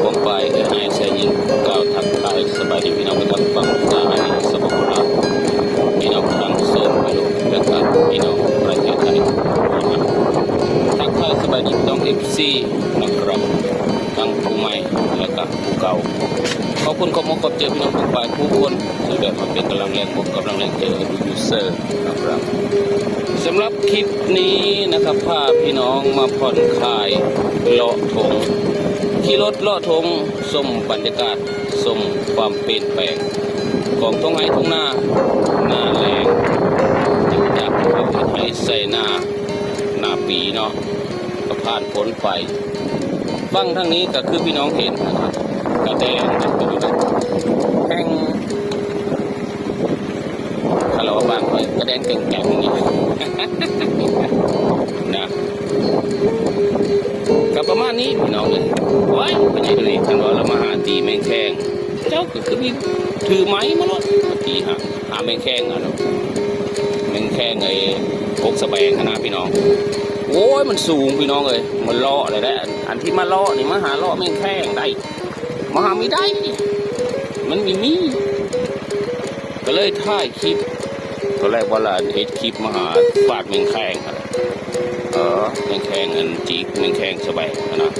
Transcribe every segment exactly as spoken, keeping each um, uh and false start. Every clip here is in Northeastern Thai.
ผมไปเอื้อไอแซ่ยินกล่าวทักทายสบายดีพี่น้องทั้งฝั่งสายสปปลาว พี่น้องทั้งโซนยุโรปและก็พี่น้องประเทศไทยนะครับ ทักทายสบายดีพี่น้อง เอฟซี นะครับ ทั้งผู้ใหม่และก็ผู้เก่า ขอบคุณขอบมกขอบใจพี่น้องทุกฝ่ายทุกคนที่แบบมาเป็นกำลังแรงอกกำลังแรงใจให้ยูเซอร์นะครับ สำหรับคลิปนี้นะครับ พาพี่น้องมาผ่อนคลายเลาะทง ขี่รถเลาะทง ชมบรรยากาศ ชมความเปลี่ยนแปลง ของทงไฮ่ทงนา นาแล้ง จากไฮ่ใส่นา นาปีเนาะ ก็ผ่านพ้นไป ฝั่งทางนี้ก็คือพี่น้องเห็นนะครับ กระแดงนะครับ แห้ง คาราวะบ้านข้อยกระแดงแก่งๆ นี่ นะ ก็ประมาณนี้พี่น้องเอ้ย ว้าย พ่อใหญ่ดุยคันว่าเรามาหาตีแมงแคง เจ้าก็คือมีถือไม้มาโลด มาตีหา หาแมงแคงอะเนาะ แมงแคงไอ้พวกสะแบงหั้นนะพี่น้อง โอ้ย มันสูงพี่น้องเอ้ย มันเลาะเลยได้ อัน อันที่มาเลาะนี่มาหาเลาะแมงแคงได้ มาหาไม่ได้ มันมีมี ก็เลยถ่ายคลิป ตอนแรกว่าละเฮ็ดคลิปมาหาฟาดแมงแคงหั่นแหละ เออ แมงแคงอันจิก แมงแคงสะแบงหั่นนะ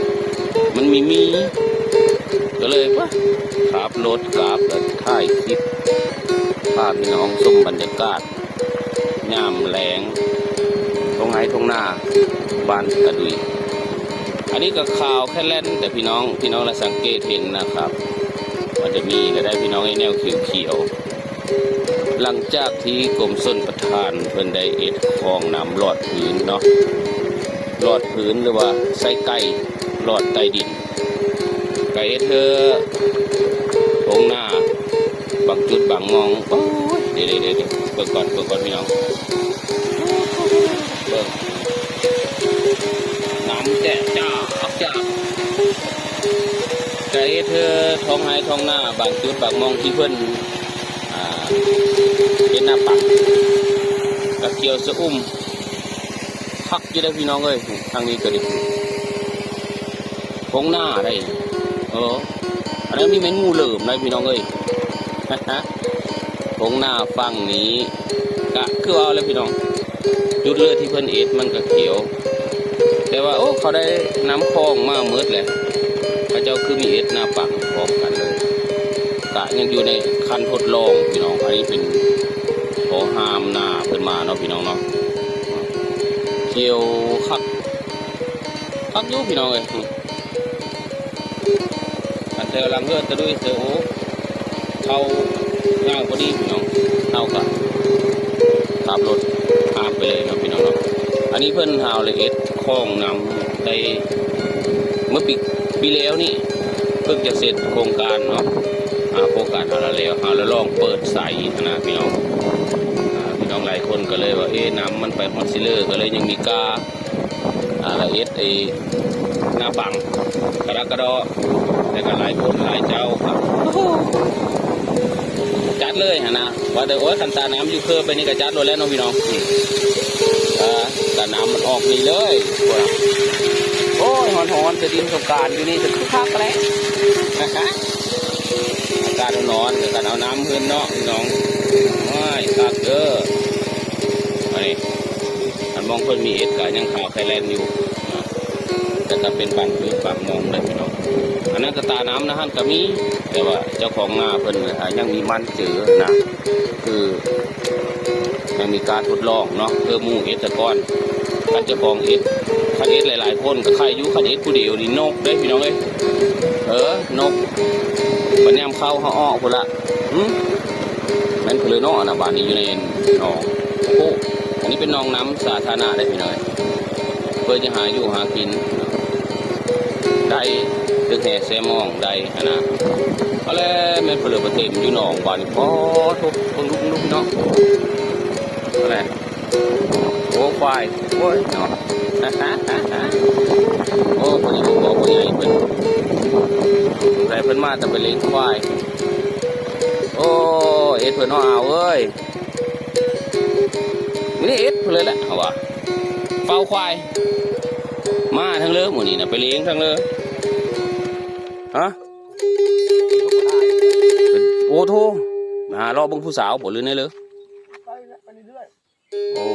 มันมีมี ก็เลยปะ ขับรถกลับแล้วถ่ายคลิป พาพี่น้องชมบรรยากาศ ยามแล้ง ทงไฮ่ทงนา บ้านกระดุย อันนี้ก็ขาวแค่แล่น แต่พี่น้อง พี่น้องละสังเกตเห็นนะครับ มันจะมีก็ได้พี่น้องไอ้แนวเขียวๆ หลังจากที่กรมชลประทานเพิ่นได้เอ็ดคลองน้ำหลอดพื้นเนาะ หลอดพื้นหรือว่าไส้ไก่หลอดใต้ดิน ก็เอ็ดเธอทงนา บางจุดบางหม่อง โอ้ย เดี๋ยวๆๆๆ เบิ่งก่อน เบิ่งก่อนพี่น้อง เบิ่ง น้ำแจ๊ะจ้าอักจ้า ก็เอ็ดเธอทงไฮ่ทงนา บางจุดบางหม่องที่เพิ่น อ่า เฮ็ดนาปัง ก็เขียวชอุ่ม คักอยู่เด้อพี่น้องเอ้ย ทางนี้ก็ดี ทงนาได้ เออ อันนั้นมีแมงงูเหลิมได้พี่น้องเอ้ย ทงนาฝั่งนี้ ก็คือว่าแล้วพี่น้อง จุดเลือดที่เพิ่นเอ็ดมันก็เขียว แต่ว่า โอ้ เขาได้น้ำคลองมาหมดแหละ เขาเจ้าคือมีเอ็ดนาปังพร้อมกันเลย ก็ยังอยู่ในขั้นทดลองพี่น้อง อันนี้เป็น ขอห้ามนาเพิ่นมาเนาะพี่น้องเนาะ เขียวคัก คักอยู่พี่น้องเอ้ย อันเจอหลังเฮือนตะลุยเจอ โอ้ เขาเงาพอดีพี่น้อง เฮาก็ขับรถข้ามไปเลยเนาะพี่น้องเนาะ อันนี้เพิ่นหาละเอ็ดคลองน้ำได้ เมื่อปี ปีแล้วนี่ เพิ่งจะเสร็จโครงการเนาะ อ่า โครงการหาละแล้ว หาละลองเปิดใสนะพี่น้อง อ่า พี่น้องหลายคนก็เลยว่า เอ๊ะ น้ำมันไปฮอดซิเลอร์ ก็เลยยังมีกา อ่า ละเอ็ดไอ้นาปัง กระดอกกระเดอ แล้วก็หลายคนหลายเจ้าครับ จัดเลยหั่นนะ ว่าแต่ โอ้ย คันตาน้ำอยู่เคิบไปนี่ก็จัดโลดแล้วเนาะพี่น้อง อ่า ตาน้ำมันออกนี่เลย โอ้ย ฮ้อนๆ จะดินสงกรานต์อยู่นี่จะคึกคักแหละ อากาศร้อนๆ แต่คันเอาน้ำเพิ่นเนาะพี่น้อง โอ้ย คักเด้อ อันนี้ อันหม่องเพิ่นมีเอ็ดก็ยังขาวไข่แลนอยู่ แต่ก็เป็นบางจุดบางหม่องเลยพี่น้อง อันนั้นก็ตาน้ำนะหั่นก็มี แต่ว่าเจ้าของนาเพิ่น อ่า ยังมีมันเจอนะ คือ ยังมีการทดลองเนาะ เออ หมู่เอ็ดซะก่อน คันเจ้าของเอ็ด คันเอ็ดหลายๆ คนก็ไข่อยู่ คันเอ็ดผู้เดียวนี่นกเด้พี่น้องเอ้ย เออ นก บัดยามเข้าเฮาออกพุ้นละ หึ แม่นพุ้นเลยเนาะ อันน่ะ บ้านนี้อยู่ในหนอง โอ้ อันนี้เป็นหนองน้ำสาธารณะเด้พี่น้องเอ้ย เพื่อจะหาอยู่หากิน ได้ ตึกแห่แซ่มองได้หั่นนะ เอาแล้วแม่นพุ้นเลยบ่เต็มอยู่หนอง บ้านนี้ โอ้ ทุกข์ เบิ่งลูกๆ เนาะ เอาแล้ว โอ้ ควาย โอ้ย เนาะ โอ้ พอดีผมบอกพ่อใหญ่เพิ่น สงสัยเพิ่นมาแต่ไปเลี้ยงควาย โอ้ เอ็ดเพิ่นเนาะ อ้าวเอ้ย มื้อนี้เอ็ดเพิ่นเลยแหละ เอาว่า เฝ้าควาย มาทั้งเลิกมื้อนี้นะ ไปเลี้ยงทั้งเลิก ฮะ โอ้โท มาหาเลาะเบิ่งผู้สาวบ่หรือไงเลย ไปเรื่อยๆ โอ้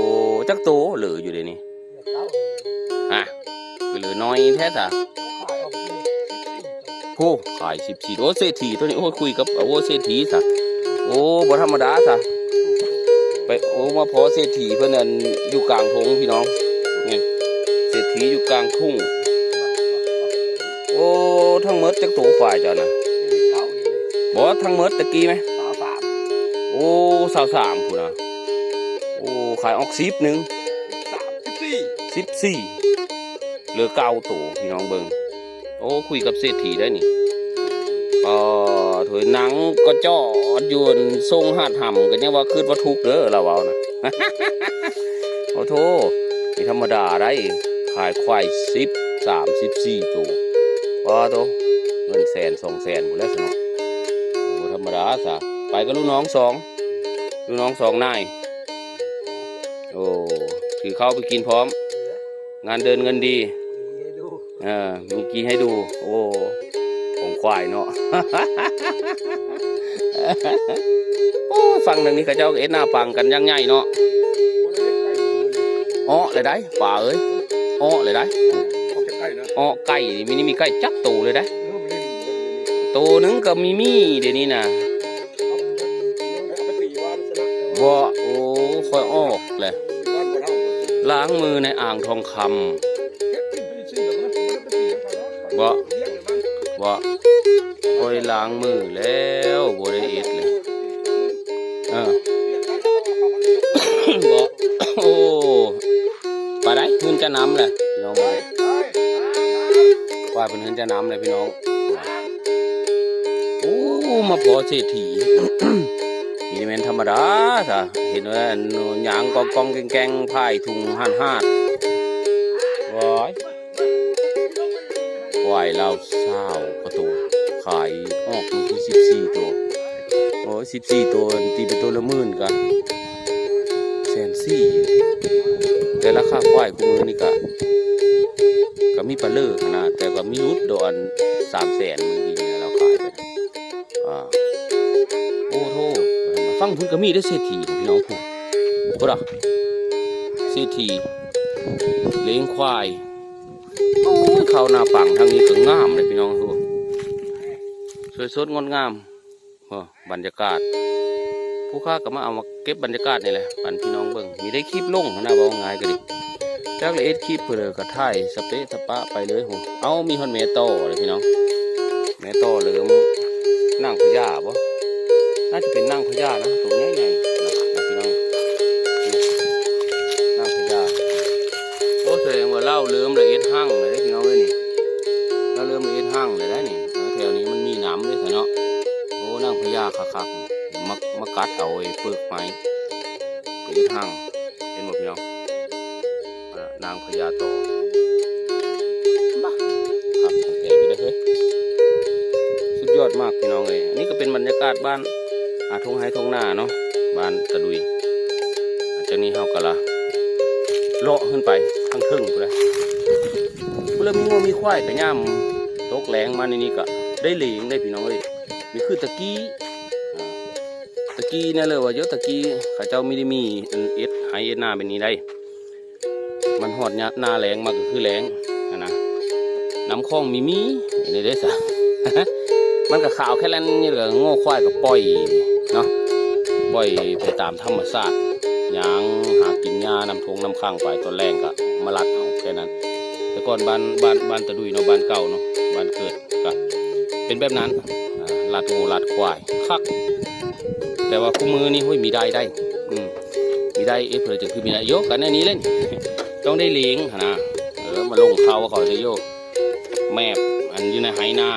จักโตเหลืออยู่เดี๋ยวนี้ อ่ะ เหลือน้อยแท้สะ ผู้ขายสิบสี่ โอ้ เศรษฐีตัวนี้ โอ้ คุยกับ โอ้ เศรษฐีสะ โอ้ บ่ธรรมดาสะ ไป โอ้ มาพอเศรษฐีเพิ่นนั่นอยู่กลางทุ่งพี่น้อง นี่ เศรษฐีอยู่กลางทุ่ง โอ้ ทั้งหมดจักโตควายเจ้านะ บ่ ทั้งหมดตะกี้ไหม โอ้ ซาวสามพุ้นนะ โอ้ ขายออกสิบหนึ่ง สิบสี่ เหลือเก้าโตพี่น้องเบิ่ง โอ้ คุยกับเศรษฐีได้นี่ ก็ถอยหนังก็จอดอยู่ส่งหาดหำกันยังว่าคิดว่าทุกข์เด้อ ลาวเว้านะ โอ้โท นี่ธรรมดาได้ ขายควายสิบสาม สิบสี่โต ว้าโต เงินแสนสองแสนพุ้นแหล้วสิเนาะ โอ้ ธรรมดาสะ ไปกับลูกน้องสอง ลูกน้องสองนาย โอ้ ถือข้าวไปกินพร้อม งานเดินเงินดี เออ มีกีให้ดู โอ้ ของควายเนาะ โอ้ ฟังทางนี้เขาเจ้าเอ็ดหน้าปังกันอย่างใหญ่เนาะ อ้อเลยได้ ป่าเอ้ย อ้อเลยได้ อ้อไก่นี่มี นี่มีไก่จักโตเลยได้ โตหนึ่งก็มี มีเดี๋ยวนี้นะ บ่ โอ้ ค่อยออกแหละ ล้างมือในอ่างทองคำ บ่ บ่ ค่อยล้างมือแล้ว บ่ได้เอ็ดเลย เออ บ่ โอ้ ไปได้ เฮือนจะน้ำแหละพี่น้อง บ่ได้ ว่าเป็นเฮือนจะน้ำเลยพี่น้อง โอ้ มาพอเศรษฐี นี่แม่นธรรมดาสะ เห็นว่าอันหยางกองๆแกงๆ พายถุงห่านหาด ว้าย ควายลาวซาวกว่าโต ขายออกมันคือสิบสี่โต โอ้ย สิบสี่โต ตีเป็นโตละหมื่นก็แสนสี่ แต่ราคาควายคู่มื้อนี่ก็ ก็มีปลาเลิกนะ แต่ก็มีหลุดดอกอันสามแสนมื้อนี้เนี่ย เราขายไปนะ อ่า โอ้โธ่ ฟังพุ้นก็มีได้เศรษฐีพี่น้องพุ้น พุ้นอะ เศรษฐี เลี้ยงควาย โอ้ย เข้าหน้าปังทางนี้ก็งามเลยพี่น้องพุ้น สวยสดงดงาม โอ้ บรรยากาศ ผู้ค้าก็มาเอามาเก็บบรรยากาศนี่แหละ ปันพี่น้องเบิ่ง มีได้คลิปลงหั้นนะ เว้าง่ายก็ดี จักละเอ็ดคลิปเพื่อก็ถ่ายสเปะสปะไปเลยโห เอ้า มีฮอนแม่ต่อเลยพี่น้อง แม่ต่อเริ่มนางพญาบ่ น่าจะเป็นนางพญานะ ตัวใหญ่ๆนะ นะพี่น้อง นี่ นางพญา โอ้ แสดงว่าลาวเริ่มละเอ็ดหั่งเลยเด้อพี่น้องเอ้ยนี่ ลาวเริ่มละเอ็ดหั่งเลยได้นี่ แถวนี้มันมีน้ำด้วยซะเนาะ โอ้ นางพญาคักๆ มา มากัดเอาไอ้เปลือกไม้ ไปเอ็ดหั่ง เห็นบ่พี่น้อง อ่ะ นางพญาต่อ บ้า ครับ โอเคอยู่เด้อเฮ้ย สุดยอดมากพี่น้องเอ้ย อันนี้ก็เป็นบรรยากาศบ้าน อ่า ทุ่งไร่ทุ่งนาเนาะ บ้านตะดุย หลังจากนี้เฮาก็ละเลาะขึ้นไปทางเทิงพุ้นแหละ พุ้นละมีงัวมีควายก็ยามตกแล้งมาในนี้ก็ได้เลี้ยงได้พี่น้องเอ้ย นี่คือตะกี้ อ่า ตะกี้เนี่ยเลยว่าเยอะ ตะกี้เขาเจ้ามีได้มีอันเอ็ดไร่เอ็ดนาแบบนี้ได้ มันฮอดหน้าแล้งมาก็คือแล้งหั้นนะ น้ำคลองมีมี อันนี้ได้ซะ มันก็ขาวแค่นั้นนี่แหละ งัวควายก็ปล่อยเนาะ ปล่อยไปตามธรรมชาติ ย่างหากินหญ้านำทงนำค้างไป ตอนแลงก็มาลัดเอาแค่นั้น แต่ก่อนบ้าน บ้าน บ้านตะดุยเนาะ บ้านเก่าเนาะ บ้านเกิดก็เป็นแบบนั้น อ่า ลัดงัวลัดควาย คัก แต่ว่าคู่มื้อนี้ โอ้ย มีได้ได้ อืม มีได้ เอฟเลยจังคือมีได้ โยกกันอันนี้เล่น ต้องได้เลี้ยงหั้นนะ เออ มาลงเข้าเขาจะโยก แมบอันอยู่ในไฮนา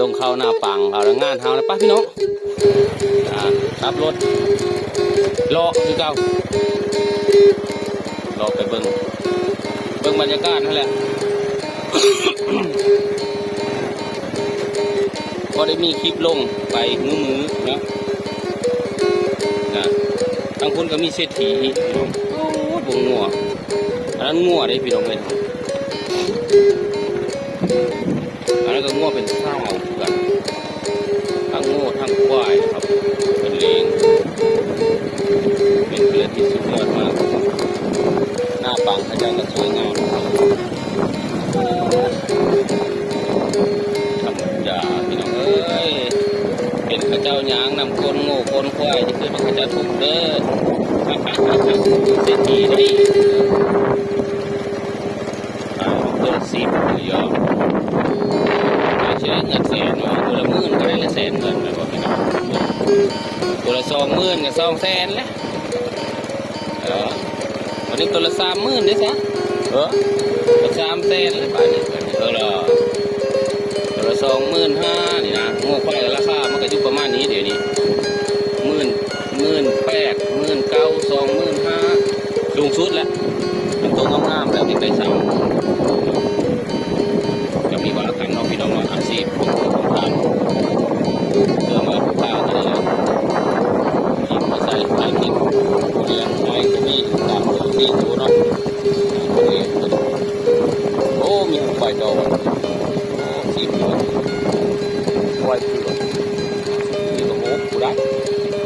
ลงเข้าหน้าปังเขาแล้วงานเขาแล้วปะพี่น้อง อ่า ขับรถ เลาะคือเก่า เลาะไปเบิ่ง เบิ่งบรรยากาศนั่นแหละ ก็ได้มีคลิปลงไปมื้อๆเนาะ นะ ทางพุ้นก็มีเศรษฐีอีกพี่น้อง โอ้ย บ่งัว อันนั้นงัวเด้พี่น้องเอ้ย แล้วก็งัวเป็นเศร้าคือกัน ทั้งงัวทั้งควายครับ เป็นเลี้ยง เป็นเพื่อนที่สุดยอดมาก หน้าปังเขาเจ้าก็สวยงามครับ ธรรมดาพี่น้องเอ้ย เป็นเขาเจ้าย่างนำโกนงัวโกนควาย จะเกิดเป็นเขาเจ้าทุกข์เด้อ เศรษฐีนี่ ขายเกินสิบหรือยอมขายใช้เงินแสนเนาะ ตัวละหมื่นก็ได้ละแสนเงินไปบอกพี่น้อง ตัวละสองหมื่นก็สองแสนแล้ว เออ วันนี้ตัวละสามหมื่นได้ซะ เออ ตัวละสามแสนแล้วบาทนี้ เออเหรอ ตัวละสองหมื่นห้านี่นะ งัวควายราคามันก็อยู่ประมาณนี้เดี๋ยวนี้ หมื่น หมื่นแปด หมื่นเก้า สองหมื่นห้า สูงสุดแล้ว มันตัวงามๆแบบนี้ไปสั่ง จะมีว่ากันเนาะพี่น้องเนาะ อาชีพของผมทำเพื่อมาพากันเลยกินมาใส่ขายกินเลี้ยงไว้ก็มีตามที่รู้เนาะ โอ้ มีหกใบดอก โอ้ สิบดอก ควายเผือก มีกระโหกผู้ได้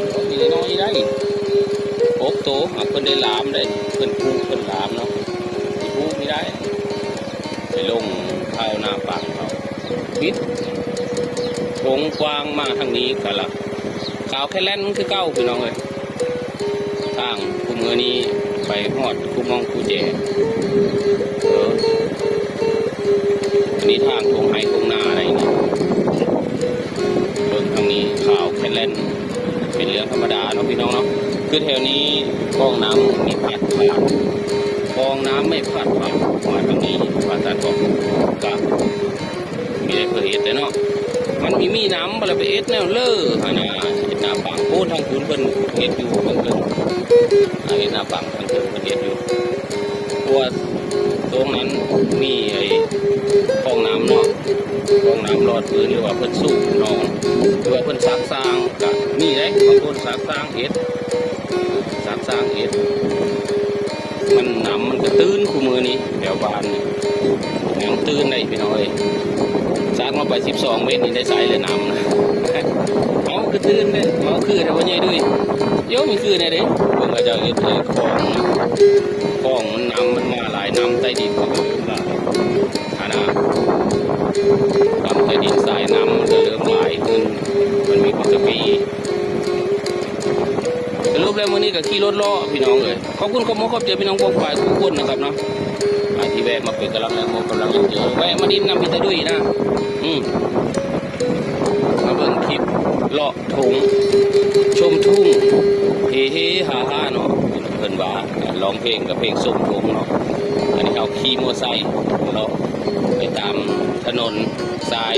โอ้ มีน้อยได้ หกโต หากเพิ่นได้หลามได้ เพิ่นผูกเพิ่นหลามเนาะ สิผูกไม่ได้ ไปลงเข้าหน้าปังเขา ปิด โค้งกว้างมาทางนี้กะละ ขาวแค่แล่นคือเก่าพี่น้องเอ้ย ทางคู่มือนี้ไปฮอดคู่มองคู่แจ เออ อันนี้ทางโค้งไฮโค้งนาอะไรนี่ เบิ่งทางนี้ขาวแค่แล่น เป็นเรื่องธรรมดาเนาะพี่น้องเนาะ คือแถวนี้คลองน้ำมีพัดผ่าน คลองน้ำไม่พัดผ่าน มาทางนี้ ว่าซั่นบอก กะ มีได้เพื่อเฮ็ดแต่เนาะ มันมี มีน้ำบ่ละไปเฮ็ดแนวเลอหั่นน่ะ เฮ็ดหน้าปัง โอ้ ทางคุณเพิ่นเฮ็ดอยู่ เพิ่น เพิ่น อ่า เฮ็ดหน้าปัง ทางคุณเพิ่นเฮ็ดอยู่ เพราะว่าตรงนั้นมีไอ้คลองน้ำเนาะ คลองน้ำลอดพื้น หรือว่าเพิ่นสูบหนอง หรือว่าเพิ่นสร้างสร้าง ก็มีเด้ บางคนสร้างสร้างเฮ็ด สร้างสร้างเฮ็ด มันน้ำมันก็ตื้นคู่มือนี้แถวบ้านนี่ ยังตื้นได้พี่น้องเอ้ย สร้างมาไปสิบสองเมตรนี่ได้ใช้เลยน้ำนะ เอาก็ตื้นเลย เอาคือแต่ว่าใหญ่ด้วย โยมมันคือแน่เด้ เพิ่นก็จะเฮ็ดไอ้คลองนะ คลองมันน้ำมันมาหลาย น้ำใต้ดินก็เริ่มหลาย อันน่ะ น้ำใต้ดินสายน้ำมันก็เริ่มหลายขึ้น มันมีปกติ สรุปแล้วมื้อนี้ก็ขี่รถเลาะพี่น้องเอ้ย ขอบคุณขอบมกขอบใจพี่น้องปองปายทุกคนนะครับเนาะ อ่า ที่แวะมาเป็นกำลังแรงอกกำลังแรงใจ แวะมาดินนำพี่ตาดุยนะ อืม มาเบิ่งคลิปเลาะทง ชมทุ่ง เฮเฮฮาฮาเนาะ เพิ่นว่าร้องเพลงกับเพลงชมทงเนาะ อันนี้เอาขี่มอไซค์เลาะไปตามถนนสาย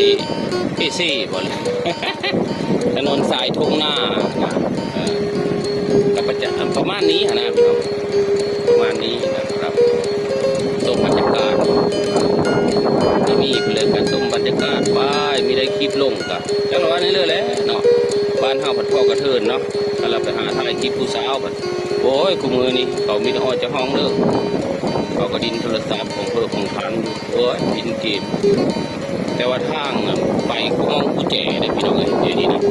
เอเชียบ่เลย ถนนสายทุ่งนา เออ ก็ประจะ- ประมาณนี้หั้นนะพี่น้อง ประมาณนี้นะครับ ชมบรรยากาศ ที่นี่เพิ่นเลยก็ชมบรรยากาศไป มีได้คลิปลงกะ จังหวะนี้เลยแหละเนาะ บ้านเฮาผัดพ่อกระเทินเนาะ ถ้าเราไปหาถ่ายคลิปผู้สาวบัด โอ้ย คู่มือนี้เขามีแต่ออดจากห้องเด้อ เขาก็ดินโทรศัพท์ของเพิ่นของพันอยู่ โอ้ย ดินเกม แต่ว่าทางน่ะไปคลองกุญแจเลยพี่น้องเอ้ย เดี๋ยวนี้นะ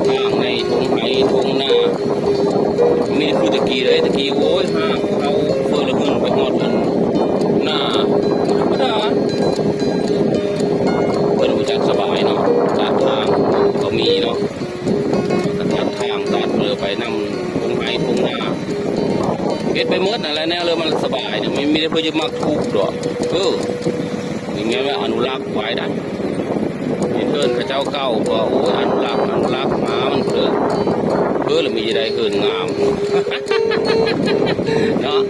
ทางในทงไฮทงนา มีคือตะกี้เลย ตะกี้ โอ้ย ห้างเขาเพิ่นละหมื่นไปฮอดอันนา ธรรมดา เพิ่นรู้จักสบายเนาะ ตามทางก็มีเนาะ ก็ตัดทางตัดเรือไปนำทงไฮทงนา เฮ็ดไปหมดนั่นแหละ แนวเลยมันสบายเนี่ย มันมีแต่เพิ่นจะมักทุกข์ดอก เออ นี่แม่นว่าอนุรักษ์ไว้ได้ เห็นเพิ่นเขาเจ้าเก่าก็ โอ้ย อนุรักษ์ อนุรักษ์ หมามันเพิ่น เพิ่นละมีจะได้เพิ่นงาม เนาะ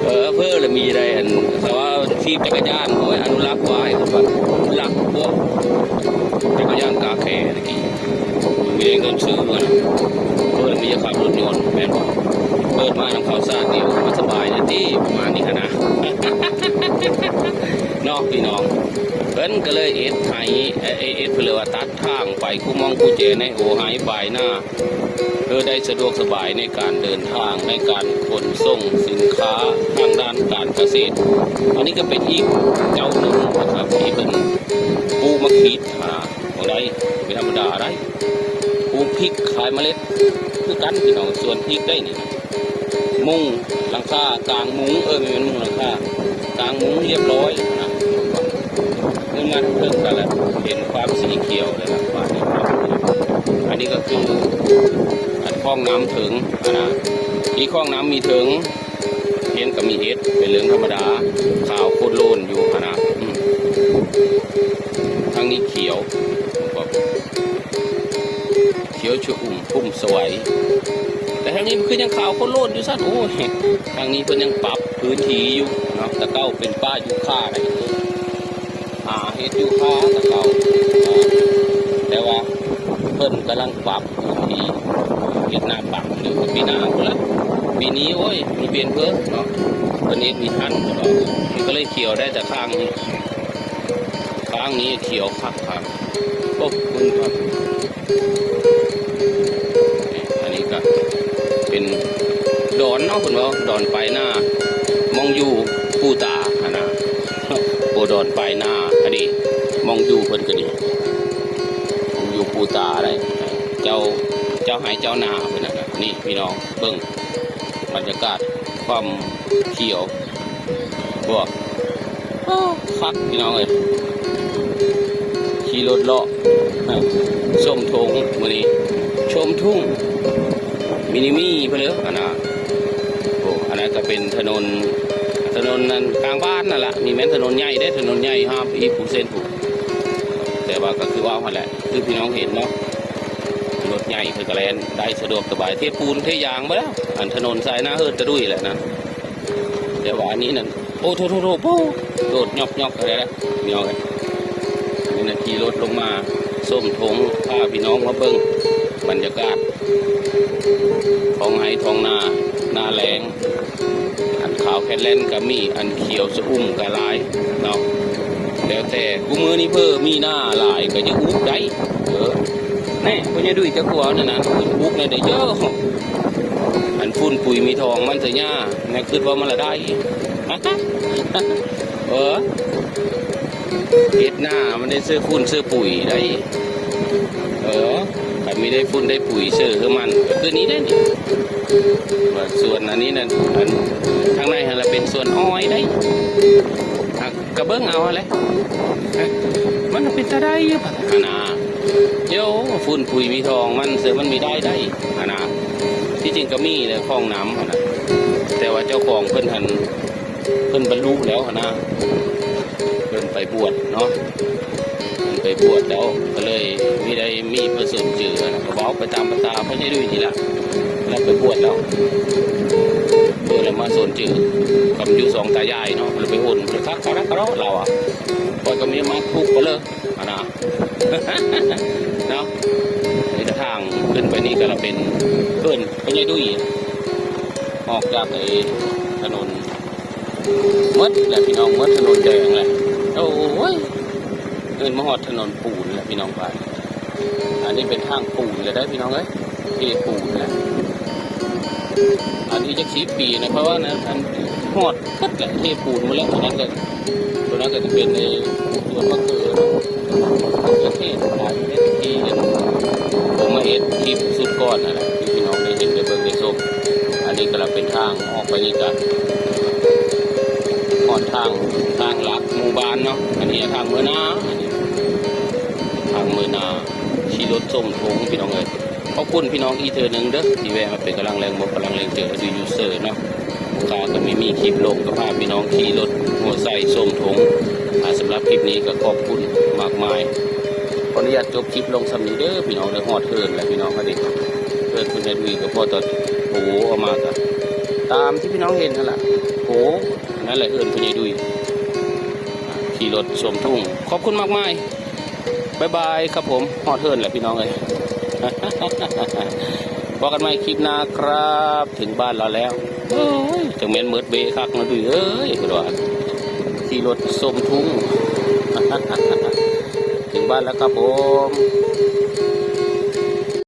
เออ เพิ่นละมีจะได้อัน แต่ว่าขี่จักรยาน โอ้ย อนุรักษ์ไว้ เพิ่นว่า รักพวกจักรยานกาแฟตะกี้ มีเงินซื้อนะ เพิ่นมีจะขับรถยนต์ แม่นบ่ เปิดมานำข้าวสารนี่ มันสบายเลยติ ประมาณนี้หั้นนะ เนาะพี่น้อง เพิ่นก็เลยเอ็ดไฮ เอ่อ เอ็ด เพิ่นเลยว่าตัดทางไปคู่มองคู่แจในโอไฮปายนา เพื่อได้สะดวกสบายในการเดินทาง ในการขนส่งสินค้าทางด้านการเกษตร อันนี้ก็เป็นอีกเจ้าหนึ่งนะครับ ที่เพิ่น อิดหาบ่ได้ บ่ธรรมดาได้ ปลูกพริกขายเมล็ดคือกันพี่น้อง สวนพริกได้นี่ มุงหลังคากางมุง เออ บ่แม่นมุงหลังคา กางมุงเรียบร้อยนะ ขึ้นมาเทิงกันแล้ว เห็นความสีเขียวเลยนะ อันนี้ก็คืออันคลองน้ำเถิงนะ ที่คลองน้ำมีเถิง เห็นก็มีเห็ด เป็นเรื่องธรรมดา ขาวโคตรโลนอยู่หั้นนะ อืม ทางนี้เขียว เขียวชอุ่มพุ่มสวัย แต่ทางนี้มันคือยังขาวโคตรโลนอยู่ซั่น โอ้ย ทางนี้เพิ่นยังปรับพื้นที่อยู่เนาะ แต่เก่าเป็นป่ายูคาได้ หาเฮ็ดยูคาแต่เก่า แต่ว่าเพิ่นกำลังปรับพื้นที่เฮ็ดนาปังอยู่ ปีหน้าพุ้นละ ปีนี้ โอ้ย มันเปลี่ยนเพิ่นเนาะ เพิ่นเฮ็ดมีทันพุ้นเนาะ มันก็เลยเขียวได้แต่ข้างนี้ ข้างนี้เขียวคักครับ โอ้ คุณครับ อันนี้ก็เป็นดอนเนาะ เพิ่นว่าดอนปลายนา มองอยู่ปูตาหั้นนะ โอ้ ดอนปลายนา อันนี้มองอยู่เพิ่นก็ดี มองอยู่ปูตาได้ เจ้า เจ้าไฮ่เจ้านาเพิ่นน่ะ นี่พี่น้องเบิ่งบรรยากาศความเขียว บวก อ้อ คักพี่น้องเอ้ย ขี่รถเลาะ อ่ะ ชมทงมื้อนี้ ชมทุ่ง มินิมี่เพิ่นเด้อ อันน่ะ โอ้ อันนั้นก็เป็นถนน ถนนนั่นกลางบ้านนั่นล่ะ มีแม่นถนนใหญ่เด้ ถนนใหญ่ห้ามอีกผู้เส้นผู้ แต่ว่าก็คือว่าหั่นแหละ คือพี่น้องเห็นเนาะ รถใหญ่เพิ่นก็แล่นได้สะดวกสบาย เทปูนเทยางบ่แล้ว อันถนนสายนาเฮิรนตะดุยแหละนะ แต่ว่าอันนี้นั่น โอ้ โถ โถ โถ โอ้ โดดยอกๆ อะไรนะ พี่น้องเอ้ย นี่นะ ขี่รถลงมา ชมทง พาพี่น้องมาเบิ่งบรรยากาศ ท้องไฮ่ท้องนา หน้าแล้ง อันขาวแคทแลนก็มี อันเขียวชอุ่มก็หลายเนาะ แล้วแต่ คู่มื้อนี้เพิ่นมีนาหลายก็จะอุบได้ เออ แน่ พ่อใหญ่ดุยจะกลัวนั่นนะ อุบนั่นได้เยอะ อันฝุ่นปุ๋ยมีทองมันจะหญ้า แม่คิดว่ามันละได้ เออ เฮ็ดนามันได้เสื้อฝุ่นเสื้อปุ๋ยได้ เออ คันมีได้ฝุ่นได้ปุ๋ยเสื้อคือมัน คือนี้ได้นี่ ว่าส่วนอันนี้นั่น อันข้างในหั่นละเป็นส่วนอ้อยได้ อ่ะ กะเบิ่งเอาหั่นแหละ มันเป็นตาได้อยู่ปะ หั่นนะ เดี๋ยวฝุ่นปุ๋ยมีทองมันเสื้อมันมีได้ได้ หั่นนะ ที่จริงก็มีแหละคลองน้ำหั่นนะ แต่ว่าเจ้าของเพิ่นหั่น เพิ่นบรรลุแล้วหั่นนะ เพิ่นไปบวชเนาะ เพิ่นไปบวชแล้วก็เลยมีได้มีพระสนจือหั่นนะ ก็เว้าไปตามภาษาพ่อใหญ่ดุยนี่ล่ะ แล้วไปบวชแล้ว เพิ่นเลยมาสนจือ กำอยู่สองตายายเนาะ เลยไปโอน เลยคักคักคักเราอะ ข้อยก็มีมาทุกข์ไปเลย หั่นนะ เนาะ นี่กระทางขึ้นไปนี่ก็ละเป็นเพิ่นพ่อใหญ่ดุย ออกจากไอ้ถนนหมดแหละพี่น้อง หมดถนนแดงแหละ โอ้ย ขึ้นมาฮอดถนนปูนแหละพี่น้องบ้าน อันนี้เป็นทางปูนเลยได้พี่น้องเอ้ย เทปูนแหละ อันนี้จักสิบปีนะ เพราะว่านั้น อันฮอดหมดแหละ เทปูนหมดแล้ว อันนั้นก็ ตัวนั้นก็จะเป็นในสวนมะเขือเนาะ มะเขือเทศ ขายเม็ดที่ผมมาเฮ็ดคลิปสุดก่อนนั่นแหละ ที่พี่น้องได้เห็นได้เบิ่งได้ชม อันนี้ก็ละเป็นทางออกไปนี่ก็ฮอดทาง ทางลักหมู่บ้านเนาะ อันนี้ทางเมือนา อันนี้ทางเมือนา ขี่รถชมทงพี่น้องเอ้ย ขอบคุณพี่น้องอีกเทื่อหนึ่งเด้อ ที่แวะมาเป็นกำลังแรงบกกำลังแรงเจือดูยูเซอร์เนาะ ข้าก็ไม่มีคลิปลง ก็พาพี่น้องขี่รถมอเตอร์ไซค์ชมทง อ่า สำหรับคลิปนี้ก็ขอบคุณมากมาย ขออนุญาตจบคลิปลงส่ำนี้เด้อพี่น้องเด้อ ฮอดเฮือนแล้วพี่น้อง พอดีเฮือนคุณยายดุยก็พอตอนโอ้โห เอามาก็ตามที่พี่น้องเห็นนั่นแหละ โอ้โห นั่นแหละเฮือนคุณยายดุย อ่า ขี่รถชมทุ่ง ขอบคุณมากมาย บ๊ายบายครับผม ฮอดเฮือนแล้วพี่น้องเอ้ย พบกันใหม่คลิปหน้าครับ ถึงบ้านเราแล้ว เอ้ย จังแม่นเมิดเบคักนะดุยเอ้ย เพิ่นว่า ขี่รถชมทุ่ง ถึงบ้านแล้วครับผม